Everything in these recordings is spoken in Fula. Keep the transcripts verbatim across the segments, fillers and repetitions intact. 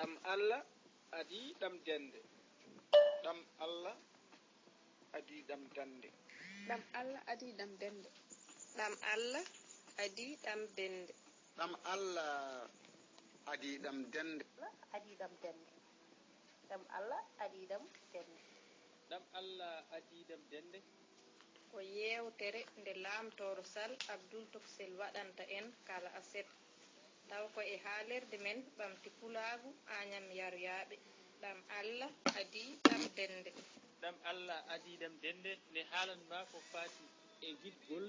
Ɗam Allah adii ɗam dende. Ɗam Allah adii ɗam dende. Ɗam Allah adii ɗam dende. Ɗam Allah adii ɗam dende. Ɗam Allah adii ɗam dende. Adii ɗam dende. Ɗam Allah adii ɗam dende. Ɗam Allah adii ɗam dende. Ko yeewtere nde laamtooro Sal Abdul Toksel waɗanta en kala aset, taw ko e haalirde men ɓamti pulaagu Añam Yaryaaɓe, Ɗam Allah adii ɗam dende. Ɗam Allah adii ɗam dende ne haalan ma ko faati e giɗgol.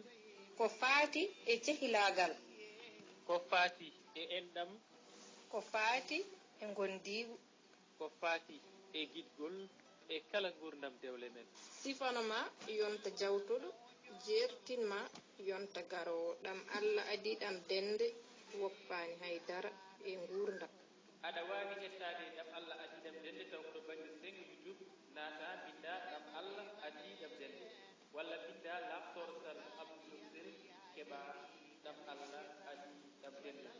Ko faati e cehilaagal. Ko faati e enɗam. Ko faati e ngondiigu. Ko faati e giɗgol e kala nguurndam dewle men. Sifano ma yonta jawtuɗo, jeertin ma yonta garoowo. Ɗam Allah adii ɗam dende, woppaani hay dara e nguurndam. Aɗa waawi hettaade Ɗam Allah adii ɗam dende taw ko to bannge seng YouTube, naata mbinnda Ɗam Allah adii ɗam dende, walla mbinnda laamtooro Sal Abdul Toksel, keɓa Ɗam Allah adii ɗam dende.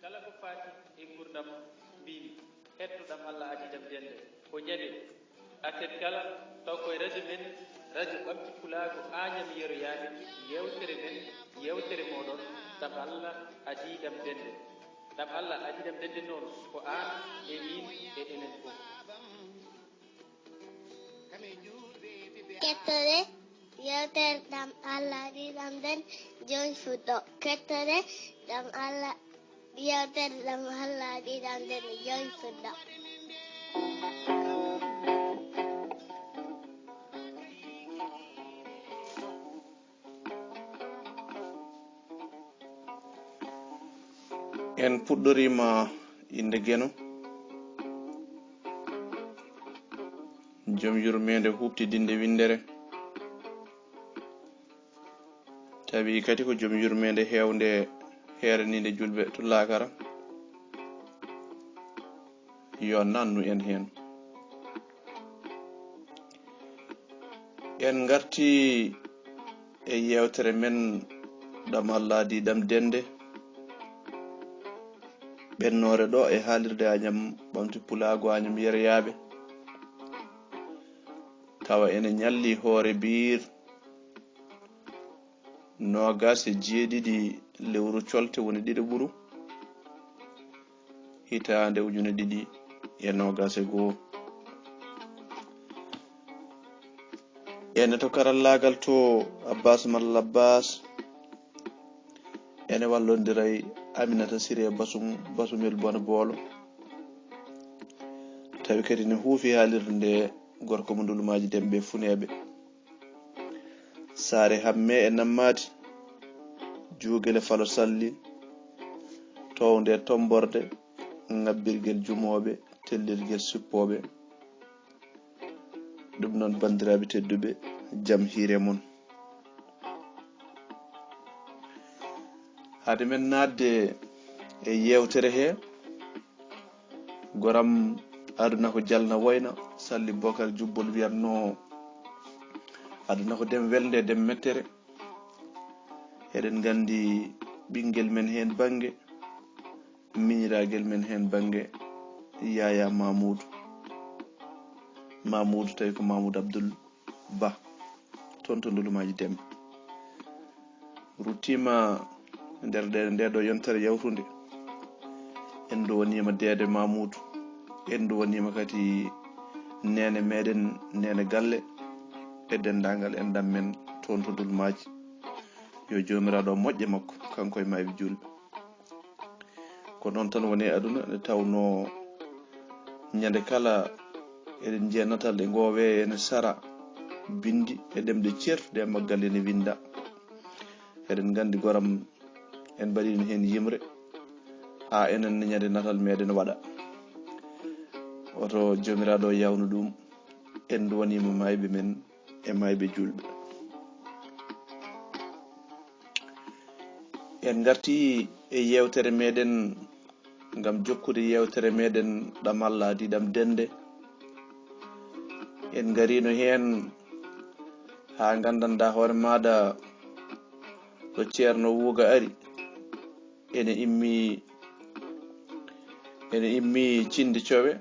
Kala ko faati e nguurndam mbimi, hetto Ɗam Allah adii ɗam dende. Ko ñande aset kala, taw koye radio men, radio ɓamti pulaagu Añam Yeroyaaɓe, yeewtere men, yeewtere mooɗon, Ɗam Allah adii ɗam dende. Ɗam Allah adii ɗam dende noon, ko aan e miin e enen fof. Kettore, yeewtere Ɗam Allah adii ɗam dende, jooni fuɗɗo. Kettore, Ɗam Allah, yeewtere Ɗam Allah adii ɗam dende, jooni fuɗɗo. En puɗɗoriima innde Geno. Joom yurmeende huuɓtidinnde winndere. Tawi kadi ko joom yurmeende heewnde heeraniinde juulɓe to laakara. Yo nannu en heen. En ngarti e yeewtere men Ɗam Allah adii ɗam dende, ɓennoore ɗo e haalirde Añam Ɓamti Pulaagu Añam Yeroyaaɓe. Tawa ene ñalli hoore biir noogaas e jeeɗiɗi lewru colte, woni ɗiɗaɓuru, hitaande ujune ɗiɗi e noogaas e goo. Ene to karallaagal to Abbas Malla Abbas. Ene wallondiray Aminata Siré Basum, Basumel Bona Boolo. Tawi kadi ne huufi haalirde nde gorko mo Ndulumaaji Demɓe Funeeɓe. Saare Hamme e Nammaadi, Juugel e Falo Salli, townde e tommborde, ŋabbirgel jumooɓe, tellirgel sippooɓe. Ɗum noon, banndiraaɓe tedduɓe, jam hiire mon. Hade men naatde e yeewtere he, goram aduna ko jalna woyna, Salli Bokar Jubbol wiyatno, aduna ko dem welnde, dem mettere. Eɗen nganndi ɓinngel men heen bannge, miñiraagel men heen bannge, Yaya Mamoudou. Mamoudou tawi ko Mamoudou Abdoul Ba, toon to Ndulumaaji Demɓe. Ruttiima nder ɗe, nde ɗo yontere yawtunde. En nduwaniima deede Mamoudou. En nduwaniima kadi neene meɗen, neene galle, e denndaangal enɗam men toon to Ndulumaaji. Yo Joomiraaɗo moƴƴe makko, kanko e maayɓe juulɓe. Ko noon tan woni e aduna, nde tawnoo ñande kala eɗen njiya natal e ngoo weeyo ene sara binndi e ɗemɗe ceertuɗe e maggal ene winnda. Eɗen nganndi goram en mbaɗiino heen yimre haa enen ne ñande natal meɗen waɗa. Woto Joomiraaɗo yawnu ɗum, en nduwaniima maayɓe men e maayɓe juulɓe. En ngarti e yeewtere meɗen ngam jokkude yeewtere meɗen Ɗam Allah adii ɗam dende. En ngariino heen haa nganndanɗaa hoore maaɗa ɗo Ceerno Wuuga ari, ene immi Ene immi cinde cowe,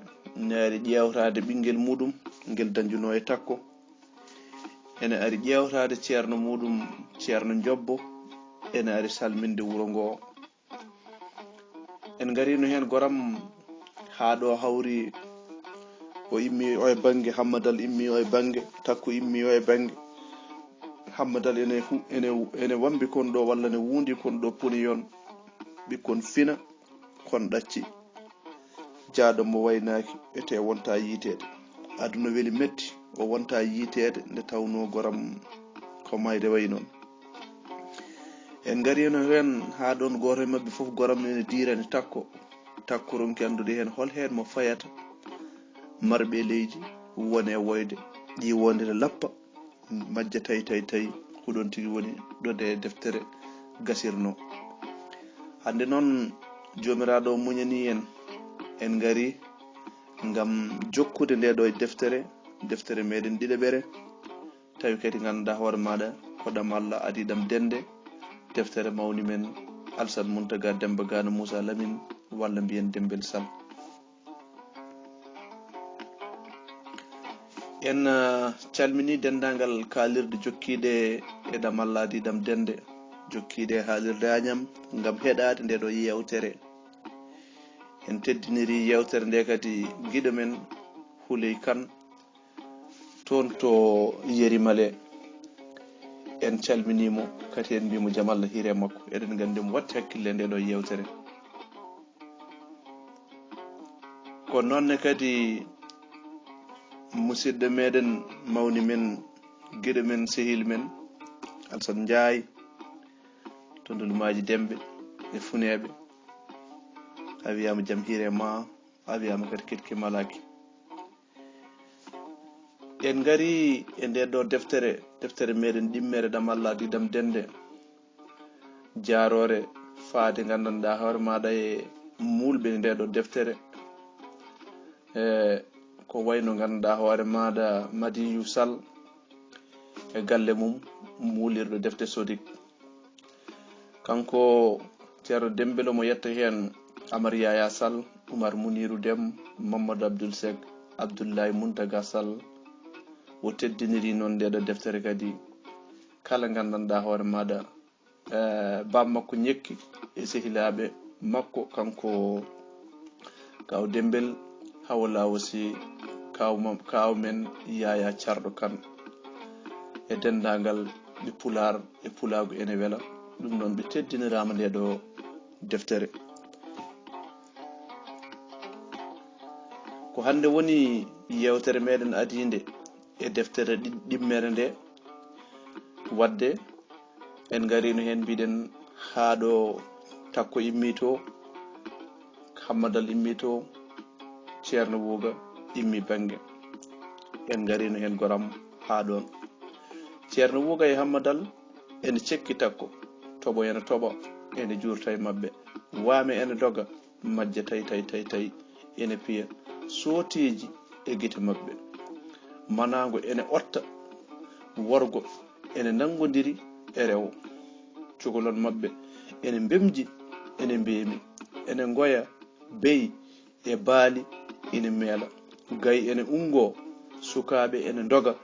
ne ari ƴeewtaade ɓinngel muɗum ngel dañjunoo e Takko. Ene ari ƴeewtaade ceerno muɗum, ceerno Njobbo. Ene ari salminde wuro ngoo. En ngariino heen goram haa ɗo hawri. O immi o e bannge, Hammadal immi o e bannge, Takko immi o e bannge. Hammadal ene hu-, ene, ene wambi kon ɗo walla ne wuundi kon ɗo puniyon. Ɓikkon fina kon ɗacci. Jaaɗo mo waynaaki, ete wonta yiiteede. Aduna weli metti, o wonta yiiteede nde tawnoo goram ko mayde wayi noon. En ngariino heen haa ɗoon gooto e maɓɓe fof goram ene diirani Takko. Takko ronki anndude heen hol heen mo fayata. Marɓe e leydi wone e woyde, ɗi wonde ne lappa, majja tay, tay, tay, ko ɗoon tigi woni ɗo nde deftere gasirnoo. Hannde noon, Joomiraaɗo o muñanii en, en ngari ngam jokkude nde ɗo deftere, deftere meɗen ɗiɗaɓere, tawi kadi ngannduɗaa hoore maaɗa ko ɗam Allah adii ɗam dende, deftere mawni men Alsan Muntaga Demba Gana Moussa Lamine, walla mbiyen Dembel Sall. En, ah, calmini denndaangal kaalirde jokkiiɗe e ɗam Allah adii ɗam dende, jokkiiɗe e haalirde Añam ngam heɗaade nde ɗo yeewtere. En teddiniri yeewtere nde kadi giɗo men Huley Kan, toon to Yeri Male. En calminii mo, kadi en mbii mo jam Allah hiire makko. Eɗen nganndi mo watti hakkille nde ɗo yeewtere. Ko noon ne kadi musidɗo meɗen, mawni men, giɗo men, sehil men, Alsan Njaay, to Ndulmaaji Demɓe e Funeeɓe. A wiyaama jam hiire ma, a wiyaama kadi keɗki malaaki. En ngari e nde ɗo deftere, deftere meɗen ɗimmere ɗam Allah adii ɗam dende. Jaaroore faade nganndanɗaa hoore maaɗa e muulɓe nde ɗo deftere. E ko wayno nganndanɗaa hoore maaɗa Madiyu Sall e galle mum muulirɗo defte Sodik. Kanko Ceerno Dembel omo yetta heen Amar Yaya Sall, Umar Muniru Dem, Mamadou Abdoul Seck, Abdoulaye Muntaga Sall. O teddiniri noon nde ɗo deftere kadi kala nganndanɗaa hoore maaɗa, eh, baam makko ñekki e sehilaaɓe makko, kanko Kaaw Dembel, Hawa Laawo Si, kaaw ma-, kaaw men Yaya Carɗo Kan, e denndaangal ɓe Pulaar e Pulaagu ene wela. Ɗum noon ɓe teddiniraama nde ɗo deftere. Ko hannde woni yeewtere meɗen adiinde e deftere ɗi-, ɗimmere nde. Waɗde en ngariino heen, mbiɗen haa ɗo Takko immi to, Hammadal immi to, Ceerno Wuuga immi bannge. En ngariino heen goram haa ɗoon. Ceerno Wuuga e Hammadal ene cekki Takko, toɓo ene toɓa, ene juurta e maɓɓe. Waame ene doga, majja tay, tay, tay, tay, ene piya sooteeji e gite maɓɓe. Manaango ene otta, worgo ene nanngondiri e rewo. Cukalon maɓɓe ene mbemji, ene mbeemi, ene ngoya, beyi e baali ene meela. Gayi ene unngoo, sukaaɓe ene ndoga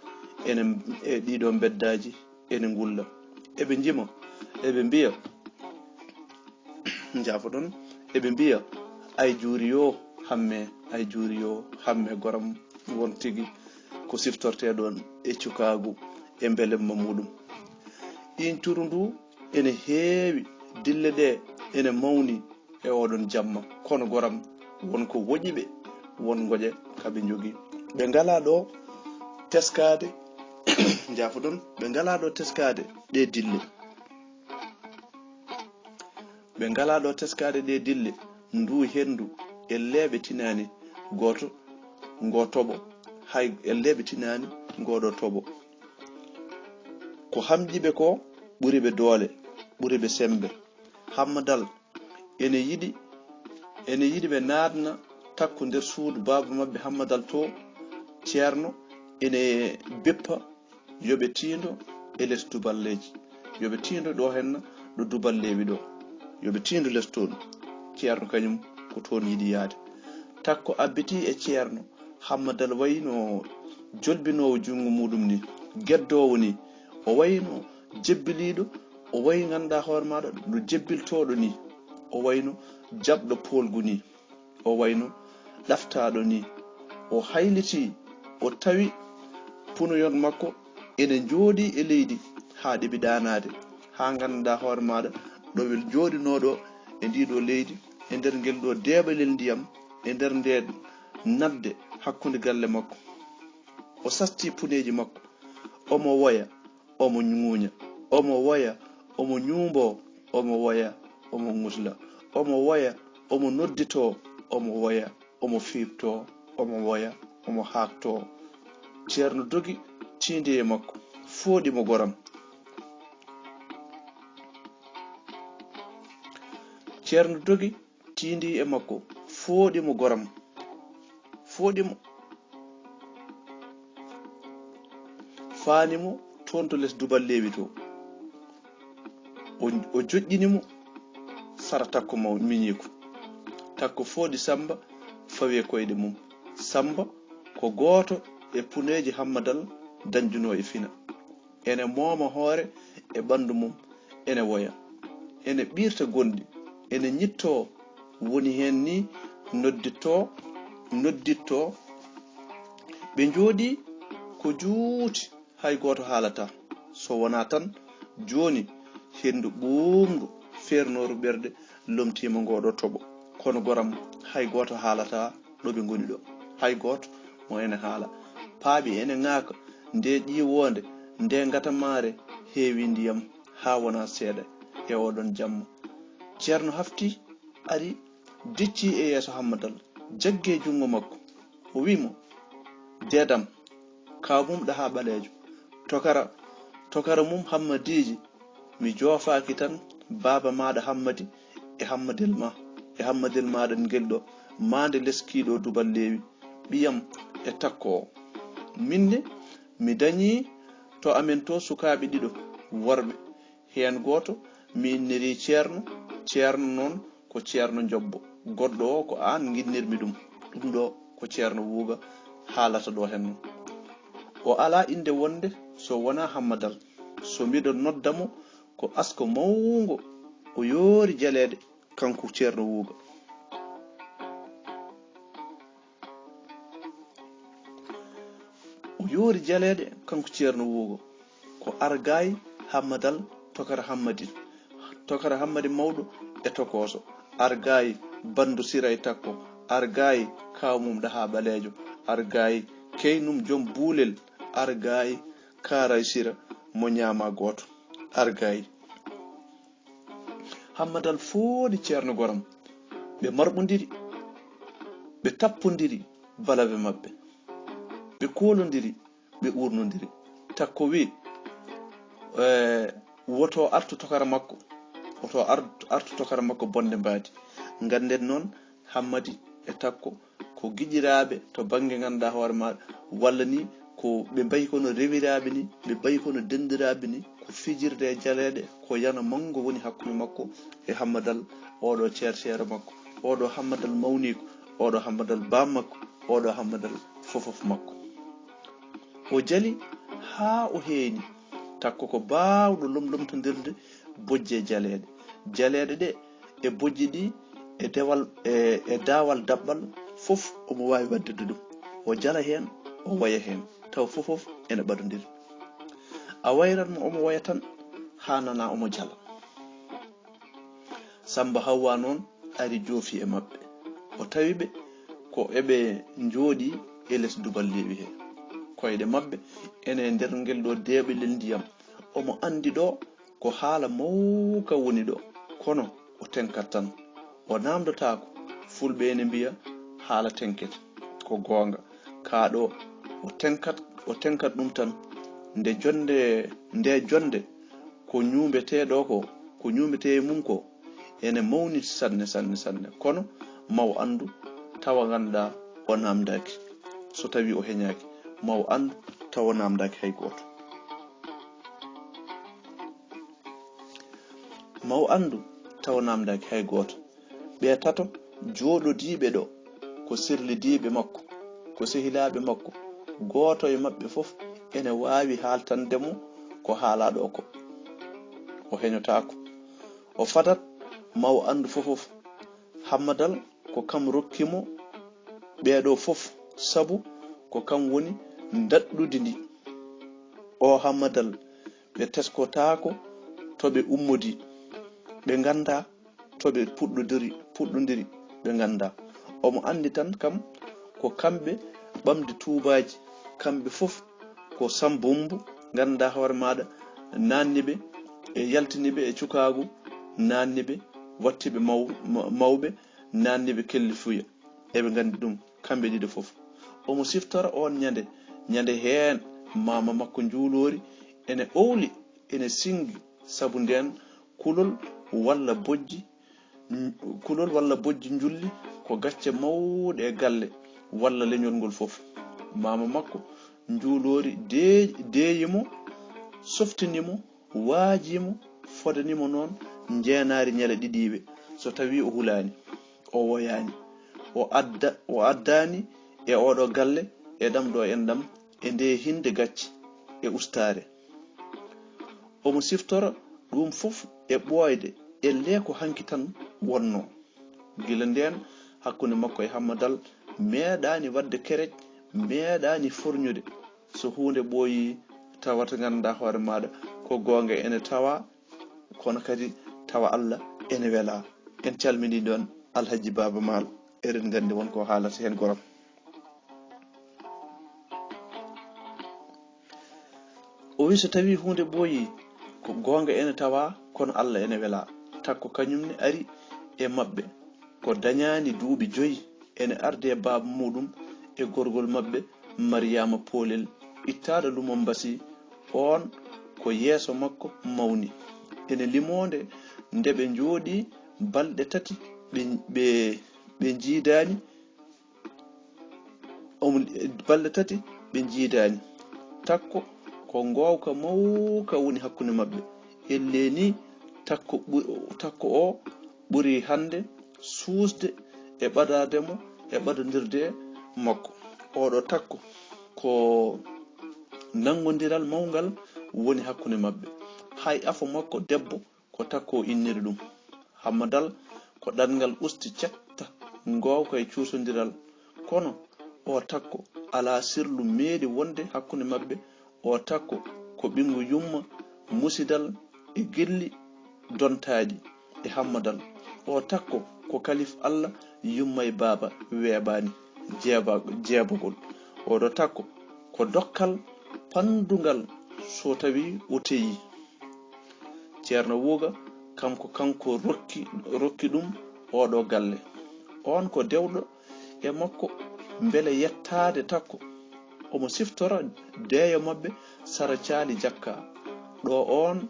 ene e ɗiɗo mbeddaaji, ene ngulla. Eɓe njima, eɓe mbiya, njaafoɗon, eɓe mbiya, "Ay juuri yo hamme, ay juuri yo hamme goram." Won tigi ko siftorteɗon e cukaagu e mbelemma muɗum. Iiñturu ndu ene heewi, dille ɗe ene mawni e oɗon jamma, kono goram won ko woƴi ɓe, won ngoƴe ka ɓe njogii. Ɓe ngalaa ɗo teskaade, njaafoɗon, ɓe ngalaa ɗo teskaade ɗe dille. Ɓe ngalaa ɗo teskaade ɗe dille, ndu henndu, ellee ɓe tinaani gooto, ngoo toɓo, hay ellee ɓe tinaani ngoo ɗo toɓo. Ko hamƴi ɓe ko ɓuri ɓe doole, ɓuri ɓe semmbe. Hammadal ene yiɗi, ene yiɗi ɓe naatna Takko nder suudu baaba maɓɓe Hammadal to, Ceerno ene beppa yo ɓe tiindo e les duballeeji, yo ɓe tiindo ɗo henna ɗo duballeewi ɗo, yo ɓe tiindo les toon. Ceerno kañum ko toon yiɗi yaade. Takko abbiti e Ceerno Hammadal wayi no jolbinoowo junngo muuɗum ni, geddoowo ni. O wayi no jebbiliiɗo, o wayi ngannduɗaa hoore maaɗa no jebbiltooɗo ni. O wayi no jaɓɗo poolgu ni. O wayi no ɗaftaaɗo ni. O haylitii, o tawi punoyon makko ene njooɗii e leydi haa ɗeɓi ɗaanaade, haa ngannduɗaa hoore maaɗa ɗo wel jooɗinooɗo e ndii ɗoo leydi, e nder ngel ɗoo deeɓalel ndiyam, e nder ndee nadde hakkunde galle makko. O sastii puneeji makko, omo woya, omo ŋuuña, omo woya, omo ñuumboo, omo woya, omo ŋusla, omo woya, omo nodditoo, omo woya, omo fiiɓtoo, omo woya, omo haaktoo. Ceerno dogi, tiindii e makko, fooɗi mo goram. Ceerno dogi, tiindii e makko, fooɗi mo goram. Fooɗi mo. Faani mo toon to les duballeewi to. O, o joƴƴini mo sara Takko maw-, miñiiko. Takko fooɗi Sammba, fawi e koyɗe mum. Sammba ko gooto e puneeji Hammadal dañjunoo e fina. Ene mooma hoore e ɓanndu mum, ene woya, ene ɓiirta gonɗi, ene ñittoo, woni heen ni noddittoo, noddittoo. Ɓe njooɗii ko juuti, hay gooto haalataa, so wonaa tan jooni henndu ɓuuɓndu feernooru ɓerɗe lomtiima ngoo ɗoo toɓo. Kono goram, hay gooto haalataa ɗo ɓe ngoni ɗo. Hay gooto mo ene haala. Paaɓi ene ŋaaka, nde ƴiiwoonde, nde ngatamaare heewi ndiyam haa wona seeɗa e oɗon jamma. Ceerno hafti, ari, diccii e yeeso Hammadal, jaggi e junngo makko. O wi'i mo, "Deedam, kaaw mum ɗahaa ɓaleejo, tokara, tokara mum Hammadiiji, mi joofaaki tan baaba maaɗa Hammadi e Hammadel ma, e Hammadel maaɗa ngel ɗo, maande leskiiɗo duballeewi, ɓiyam e Takko o. Min ne, mi dañii to amen to sukaaɓe ɗiɗo worɓe. Heen gooto mi inniri Ceerno, Ceerno noon ko Ceerno Njobbo. Goɗɗo o ko aan nginnirmi ɗum. Ɗum ɗo ko Ceerno Wuuga haalata ɗo heen noon. O alaa innde wonnde so wonaa Hammadal. So mbiɗo nodda mo ko asko mawngo, o yoori jaleeɗe, kanko Ceerno Wuuga." O yoori jaleeɗe, kanko Ceerno Wuugo. Ko argaay Hammadal, tokara Hammadi, tokara Hammadi mawɗo e tokooso. Argaay Banndu Sira e Takko. Argaay kaaw mum ɗahaa ɓaleejo. Argaay keynum joom buulel. Argaay Kaaray Sira mo ñaama gooto. Argaay. Hammadal fooɗi Ceerno Goram. Ɓe marɓondiri, ɓe tappondiri balabe maɓɓe. Ɓe koolondiri, ɓe uurnondiri. Takko wi, eh, woto artu tokara makko, woto ar-, artu tokara makko bonde mbaadi. Ngannden noon, Hammadi e Takko ko giƴiraaɓe to bannge ngannduɗaa hoore maaɗa, walla ni ko ɓe mbayi kono rewiraaɓe ni, ɓe mbayi kono denndiraaɓe ni, ko fijirde e jaleeɗe, ko yana manngo woni hakkunde makko e Hammadal, oɗo ceerceero makko, oɗo Hammadal mawniiko, oɗo Hammadal baam makko, oɗo Hammadal fofof makko. O jali haa o heeni, Takko ko baawɗo lomlomtondirde bojji e jaleeɗe. Jaleeɗe ɗe e bojji ɗi e dewal, e, e daawal daɓɓal fof omo waawi waɗde ɗum. O jala heen, o woya heen, taw fof fof ene ɓadondiri. A wayran mo omo woya tan haa nana omo jala. Sammba Hawwa noon ari joofi e maɓɓe. O tawi ɓe ko eɓe njooɗii e les duballeewi he. Koyɗe maɓɓe ene e nder ngel ɗo deeɓelel ndiyam. Omo anndi ɗo ko haala mawka woni ɗo, kono o tenkat tan. O naamndotaako. Fulɓe ene mbiya haala tenket. Ko goonga. Kaa ɗo o tenkat, o tenkat ɗum tan. Nde jonnde, nde jonnde ko ñuumbetee ɗo ko, ko ñuumbetee e mum ko, ene mawni sanne, sanne, sanne. Kono maw anndu tawa nganndaa o naamndaaki. So tawii o heñaaki, maw anndu tawa o naamndaaki hay gooto. Maw anndu tawa naamndaaki hay gooto. Ɓe tato jooɗodiiɓe ɗo, ko sirlidiiɓe makko, ko sehilaaɓe makko. Gooto e maɓɓe fof ene waawi haaltande mo ko haalaa ɗoo ko. O heñotaako. O fadat ma o anndu fof fof. Hammadal ko kam rokki mo ɓee ɗoo fof, sabu ko kam woni ndaɗɗudi ndi. O Hammadal, ɓe teskotaako to ɓe ummodii, ɓe nganndaa to ɓe puɗɗodiri, puɗɗondiri, ɓe nganndaa. Omo anndi tan kam ko kamɓe ɓamde tuubaaji, kamɓe fof ko sambumbu, nganndaa hoore maaɗa, naanni ɓe e yaltini ɓe e cukaagu, naanni ɓe watti ɓe maw-, ma-, mawɓe, naanni ɓe kellifuya. Eɓe nganndi ɗum, kamɓe ɗiɗo fof. Omo siftora oon ñande, ñande heen maama makko njuuloori ene owli, ene sinngi, sabu ndeen kulol walla bojji, kulol walla bojji njulli ko gacce mawɗe e galle walla leñol ngol fof. Maama makko njuuloori dee-, deeyi mo, softini mo, waajii mo, fodani mo noon njeenaari ñale ɗiɗiiɓe, so tawii o hulaani, o woyaani, o adda-, o addaani e ooɗoo galle, e ɗam ɗo enɗam, e ndee hinnde gacce, e ustaare. Omo siftora ɗum fof e ɓooyde, ellee ko hanki tan wonnoo. Gila ndeen, hakkunde makko e Hammadal meeɗaani waɗde kereƴ, meeɗaani forñude. So huunde ɓooyii, tawata nganndaa hoore maaɗa ko goonga ene tawaa, kono kadi tawa Alla ene welaa. En calminii ɗoon Alhaji Baaba Maal, eɗen nganndi won ko haalata heen goram. O wi so tawii huunde ɓooyii, ko goonga ene tawaa, kono Alla ene welaa. Takko kañum ne ari e maɓɓe, ko dañaani duuɓi joyi, ene ardi e baaba muuɗum e gorgol maɓɓe, Mariyaama Poolel, ittaaɗo Lumombasi, oon ko yeeso makko mawni. Ene limoonde nde ɓe njooɗii balɗe tati, ɓe, ɓe, ɓe njiidaani, omo, balɗe tati ɓe njiidaani. Takko ko ngoowka mawka woni hakkunde maɓɓe. Ellee nii, takko ɓu-, takko o ɓuri hannde suusde e ɓadaade mo, e ɓadondirde makko. Ooɗo takko ko nanngondiral mawngal woni hakkunde maɓɓe. Hay afo makko debbo ko takko inniri ɗum. Hammadal ko ɗanngal usti cetta ngoowka e cuusondiral. Kono o takko alaa sirlu meeɗi wonde hakkunde maɓɓe. O takko ko ɓinngu yumma musidal e gilli dontaaɗi e Hammadal. O takko ko kalif Alla, yumma e baaba weeɓaani jeeba-, jeebagol. Oɗo takko ko dokkal panndungal so tawii o teyii. Ceerno Wuuga, kam ko kanko rokki, rokki ɗum ooɗo galle. Oon ko dewɗo e makko mbele yettaade takko. Omo siftora deeyo maɓɓe Sara Caali Jakka, ɗo oon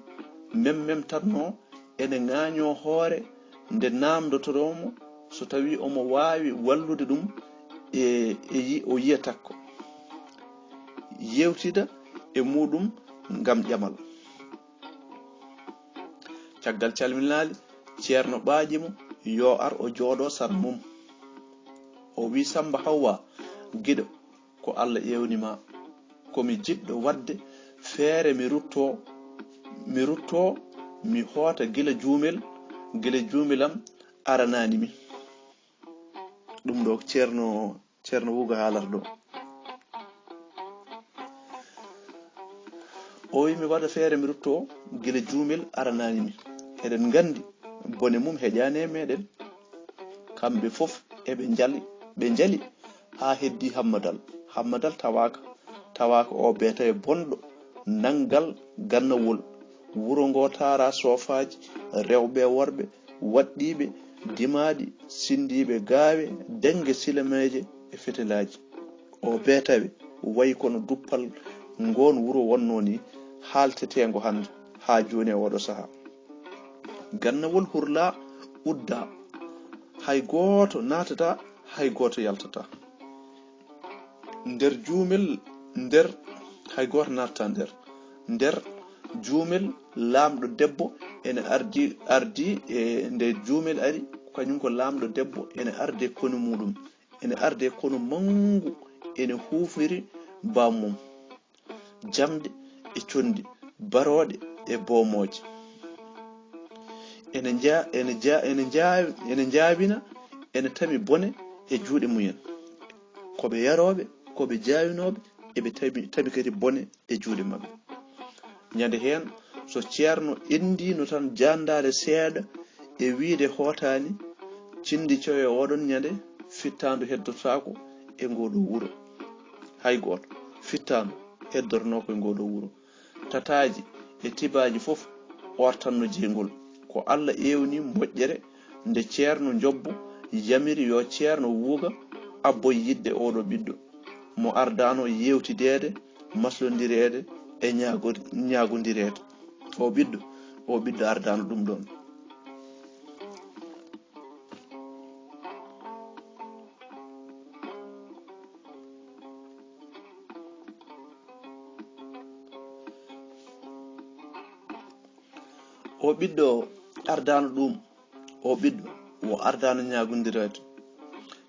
memmemtatnoo, ene ŋaañoo hoore nde naamndotonoo mo so tawii omo waawi wallude ɗum e, e yi-, o yiya takko, yeewtida e muuɗum ngam ƴamal. Caggal calminaali, Ceerno ɓaaƴi mo yo ar o jooɗo sara mum. O wi Sammba Hawwa, giɗo, ko Alla ewni ma. Ko mi jiɗɗo waɗde feere mi rutto, mi rutto, mi hoota gila juumel, gila juumel am aranaani mi. Ɗum ɗo Ceerno, Ceerno Wuuga haalata ɗo. O wi mi waɗa feere mi rutto gila juumel aranaani mi. Eɗen nganndi bone mum heƴaani e meɗen. Kamɓe fof eɓe njali, ɓe njali haa heddi Hammadal. Hammadal tawaaka, tawaaka o beetawe bonɗo, nanngal gannawol. Wuro ngo taara soofaaji, rewɓe e worɓe, waɗɗiiɓe dimaaɗi, sinndiiɓe gaawe, dennge silameeje e fetelaaji. O beetawe wayi kono duppal ngoon wuro wonnoo ni, haalteteengo hannde haa jooni e ooɗo sahaa. Gannawol hurlaa, uddaa, hay gooto naatataa, hay gooto yaltataa. Nder juumel, nder, hay gooto naatataa nder. Nder juumel, laamɗo debbo ene ardi, ardi e nde juumel ari, kañum ko laamɗo debbo ene ardi e konu muuɗum. ene arde kono manngu, ene huufiri baammum, jamɗe e conndi, barooɗe e boomooje. Ene nja-, ene nja-, ene nja-, ene njaawina, ene tami bone e juuɗe mumen. Ko ɓe yarooɓe, ko ɓe jaawinooɓe, eɓe tami, tami kadi bone e juuɗe maɓɓe. Ñande heen, so ceerno enndiino tan jaandaare seeɗa e wiyde hootaani, cinndi coyo oɗon ñande, fittaandu heddotaako e ngoo ɗoo wuro. Hay gooto, fittaandu heddotonoo ko e ngoo ɗoo wuro. Tataaji e tibaaji fof ortanno jeyngol. Ko Alla ewni moƴƴere nde ceerno Njobbo yamiri yo ceerno Wuuga abboy yiɗde oɗo ɓiɗɗo mo ardaano yeewtideede, maslondireede e ñaago-, ñaagondireede. O ɓiɗɗo, o ɓiɗɗo ardaano ɗum ɗoon. O ɓiɗɗo ardaano ɗum, o ɓiɗɗo o ardaano ñaagondireede.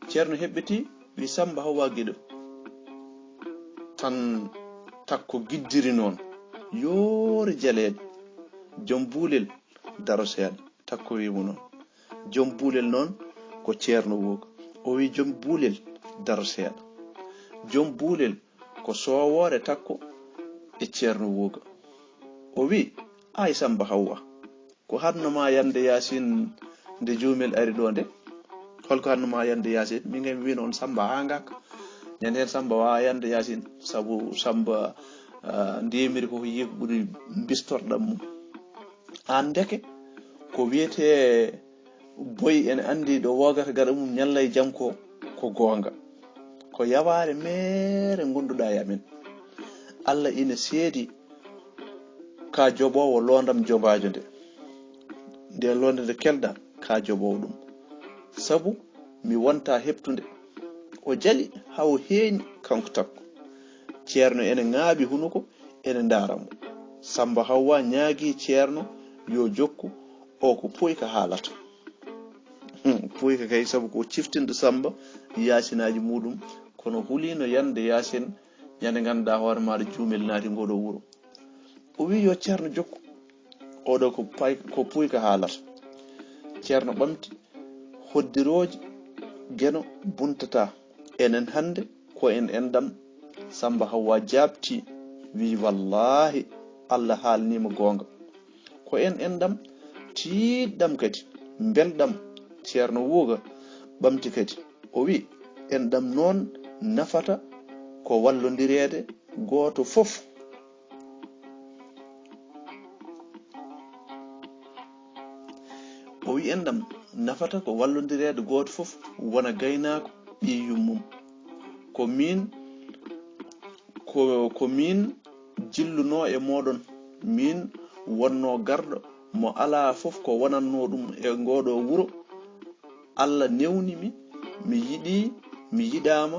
Ceerno heɓɓiti, wi Samba Hawa Giɗo. Tan takko giddiri noon, yoori jaleeɗe, joom buulel daro seeɗa. Takko wi mo noon. Joom buulel noon ko ceerno Wuuga. O wi joom buulel daro seeɗa. Joom buulel ko soowoore takko e ceerno Wuuga. O wi, ay Samba Hawa, ko haɗno ma yande Yaasin nde juumel ari ɗo nde? Holko haɗno ma yande Yaasin? Min kay mi wino on Samba haa ngakka. Ñande heen Samba waawaa yande Yaasin, sabu Samba, ah, ndemiri ko yiyi ko ɓuri bistorɗam mum. Aan ndeke ko wiyetee boy ene anndi ɗo woogata gaɗa mum ñalla e jam ko, ko goonga. Ko yawaare meere ngonduɗaa e amen. Alla ina seedi ka joɓoowo loondam jobaajo nde. Nde loonde nde kelɗa ka joɓoowo ɗum. Sabu mi wonta heɓtunde. O jali haa o heeñi kanko takko. Ceerno ene ŋaaɓi hunuko ene ndaara mo. Samba Hawwa ñaagi ceerno yo jokku o ko puyka haalata. Hmm, puyka kay sabu ko ciftinɗo Samba Yaasinaaji muuɗum, kono huliino yande Yaasin ñande ngannduɗaa hoore maaɗa juumel naati ngoo ɗoo wuro. O wi yo ceerno jokku, oɗo ko pay-, ko puyka haalata. Ceerno ɓamti hoddirooji, Geno buntataa. Enen hannde ko en enɗam. Samba Hawwa jaabti, wi wallaahi, Alla haalniima goonga. Ko en enɗam, tiiɗɗam kadi, mbelɗam. Ceerno Wuuga ɓamti kadi. O wi, enɗam noon nafata ko wallondireede gooto fof. O wi enɗam nafata ko wallondireede gooto fof wona gaynaako ɓiy yummum. Ko miin, ko, ko miin jillunoo e mooɗon, miin wonnoo garɗo mo alaa fof ko wonannoo ɗum e ngoo ɗoo wuro. Alla newni mi, mi yiɗii, mi yiɗaama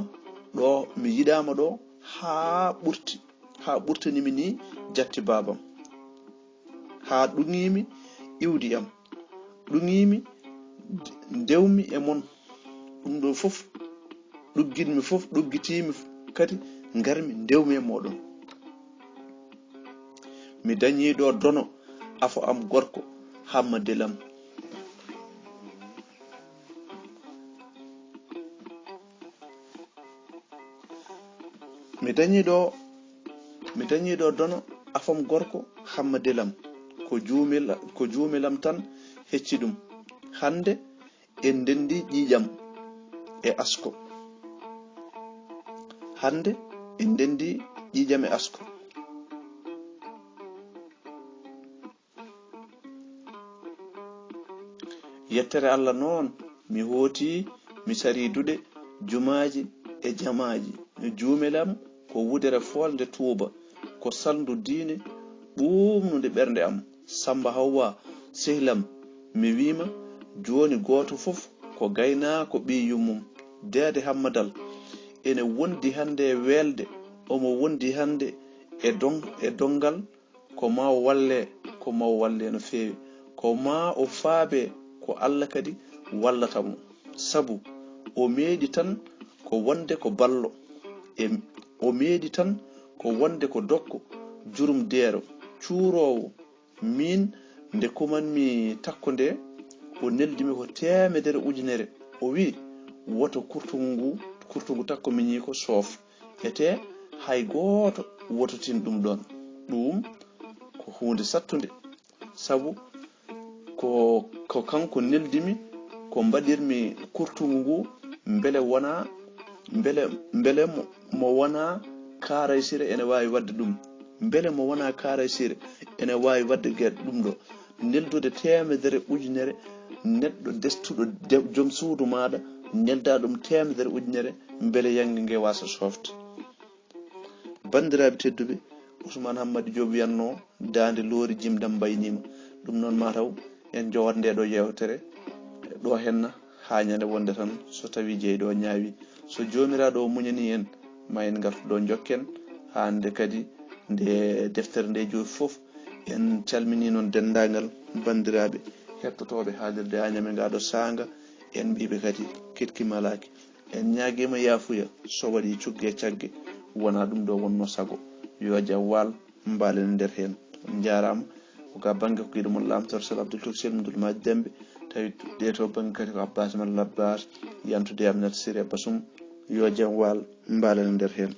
ɗo, mi yiɗaama ɗo haa ɓurti, haa ɓurtani mi nii jatti baabam. Haa ɗuŋii mi iwdi am, ɗuŋii mi, ndewmi e mon. Ɗum ɗo fof ɗugginmi fof, ɗuggitii mi kadi, ngarmi ndewmi e mooɗon. Mi dañii ɗo dono afo am gorko, Hamma Delam. Mi dañii ɗo, mi dañii ɗo dono afo am gorko, Hamma Delam. Ko juumel, ko juumel am tan hecci ɗum. Hannde en ndenndi ƴiiƴam e asko. Hannde en ndenndi ƴiiƴam e asko. Yettere Alla noon, mi hooti, mi sarii duɗe, jumaaji e jamaaji. Juumel am ko wudere foolnde tuuba, ko salndu diine ɓuuɓnunde ɓernde am. Samba Hawwa, sehlam, mi wiima, jooni gooto fof ko gaynaako ɓiy yummum. Deede Hammadal ene wondi hannde e weelde, omo wondi hannde e don-, e donngal, ko ma o walle, ko ma o walle no feewi. Ko ma o faabe, ko Alla kadi wallata mo. Sabu o meeɗi tan ko wonde ko ballo. E o meeɗi tan ko wonde ko dokko, jurum deero, cuuroowo. Miin, nde kumanmi takko nde, o neldimi ko teemedere ujunere. O wi'i, woto kurtungu ngu, kurtungu takko miñi ko soof. Etee hay gooto wototin ɗum ɗoon. Ɗum ko huunde sattunde, sabu ko, ko kanko neldimi, ko mbaɗirmi kurtungu ngu, mbele wonaa, mbele, mbele mo, mo wonaa kaaraysire ene waawi waɗde ɗum. Mbele mo wonaa kaaraysire ene waawi waɗde ge-, ɗum ɗo. Neldude teemedere ujunere, neɗɗo destuɗo de-, joom suudu maaɗa, nelda ɗum teemedere ujunere, mbele yannge nge waasa soofde. Banndiraaɓe tedduɓe, Ousmane Hammadi Diop wiyatno, daande loori jimɗam mbayniima. Ɗum noon, mataw en njowat nde ɗo yeewtere ɗo henna, haa ñande wonde tan, so tawi jeyɗo o ñaawi. So Joomiraaɗo o muñanii en, ma en ngartu ɗo njokken. Haa hannde kadi, nde deftere nde joofi fof, en calminii noon denndaangal banndiraaɓe hettotooɓe haalirde Añame ngaa ɗo saanga. En mbiiɓe kadi, keɗki malaaki. En ñaagiima yaafuya so waɗii cugge e cagge, wonaa ɗum ɗo wonnoo sago. Yo jam waal, mbaalen e nder heen. On njaaraama. Ko ka bannge ko giɗo mon Laamtoor Sel Abdul Toksel Mdul Maaji Dembe, tawi ɗe to bannge kadi ko Abbas Mal Labbas, yantude e Aminata Siri e Basum. Yo jam waal, mbaalen e nder heen.